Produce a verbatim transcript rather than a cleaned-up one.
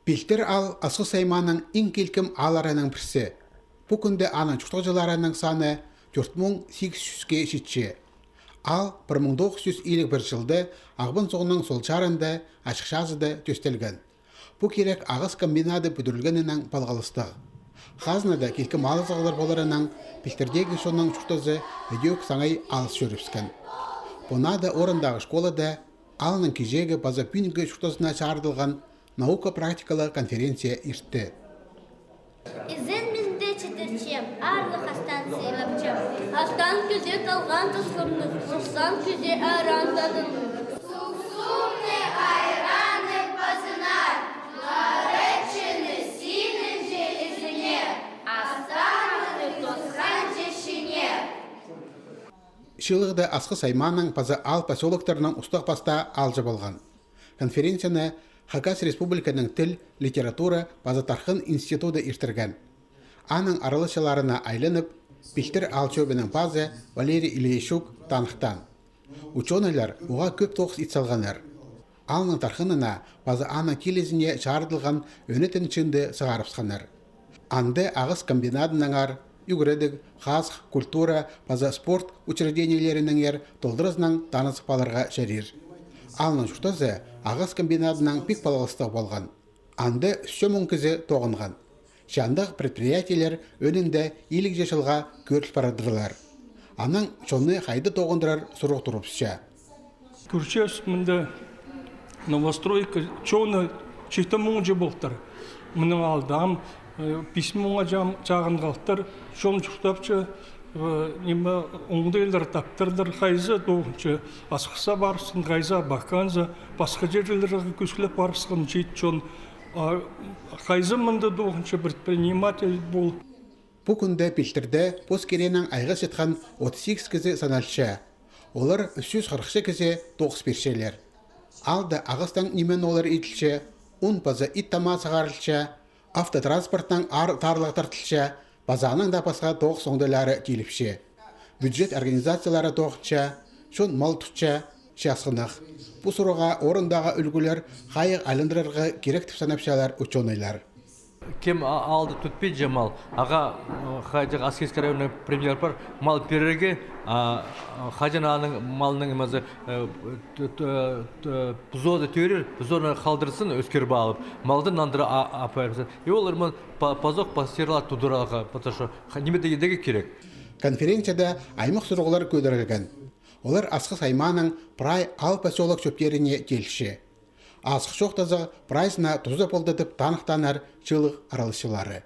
Пилтір аал Асхыс аймааның иң килкім аалларының пірсі. Пу кӱнде аның чуртағҷыларының саны тӧрт муң сигіс чӱске читче. Аал пір муң тоғыс чӱс илиг пір чылда Ағбан суғның сол чарында ачых чазыда тӧстелген. Пу кирек ағас комбинады пӱдірілгенінең палғалыстығ. Хазнада килкім алызығлар поларынаң Пилтірдегі чонның чуртазы ідӧк саңай алыс чӧрібіскен. Пу наада орындағы школада аалның кичеегі паза пӱӱнгі чуртазына чарыдылған наука-практикалығ конференция иртті. Изен мин дее читірчем, аарлығ астаң сыйлапчам. Астаң кӱзеп алған тусхымны, устаң кӱзеп айран тадылны. Суксумны айранны пазынар, ларычыны синінҷе ізінер, астаңны тосханҷа чинер. Чыылығда Асхыс аймааның паза аал посёлоктарының устағ-пастаа аалҷы полған. Конференцияны Хакас Республиканың тіл, литература паза тархын институды иртірген. Аның араласчыларына айланып, Пилтір аал чӧбінің пазы Валерий Ильяшук таныхтаан. Учёныйлар уғаа кӧп тоғыс ит салғаннар. Аалның тархынына паза аның килізіне чарыдылған ӧнетін чыынды сығарыбысханнар. Анда ағас комбинадынаңар ӱгредіг, хазых, культура паза спорт учреждениелерінеңер толдыразынаң танызып аларға чарир. Аалның чуртазы ағас комбинадынаң пик палғалыстығ полған. Анда ӱс чӱс муң кізі тоғынған. Че андағ предприятиелер ӧӧнінде илігҷе чылға кӧріл парадырлар. Анаң чонны хайди тоғындырар сурығ турыбысча. Кӧрчебіс, мында новостройка, чоны читі муңҷа полтыр. Мының алды ам, э, пис муңға чағын халтыр, чон чуртапча, э, ниме, оңдайлар таптырлар, хайзы тоғынча Асхыста парыбысхан, хайзы Абаканза, пасха чирлерге кӧзіліп парыбысхан чиит чон. А хайзы мында тоғынча предприниматель пол. Пу кӱнде Пилтірде пос киренең айғасчатхан отыс сигіс кізі саналча. Олар ӱс чӱс хырыхча кізее тоғыс пирчелер. Аалда ағастаң ниме-нолар иділче, ун паза ит тамаа сығарылча, автотранспортнаң аар-таарлығ тартылча, паза анаң даа пасха тоғыс оңдайлары тиліпче. Бюджет организациялары тоғынча, чон мал тутча, че асхынах. Пу сурығға орындағы ӱлгӱлер хайығ айландырарға кирек тіп санапчалар учёныйлар. Кем а-, аалда тутпинча мал, ағаа, м, хайҷы-, Аскизский районның премьер пар, мал пирерге, а, а, хаҷан аның малның мазы, э, т-, т-, т-, пузоды тӧрир, пузоны халдырсын, ӧскіріп алып, малды нандыра а-, апарыбыссын. И олар мын па-, пазох пастырлар тудырарға, потому что ха-, ниме дее керек. Конференцияда аймах сурығлар кӧдірілген. Олар Асхыс аймааның прай аал посёлок чӧптеріне тиилче. Азых чоохтазығ прайзына туза полды тіп таныхтааннар чыылығ араласчылары.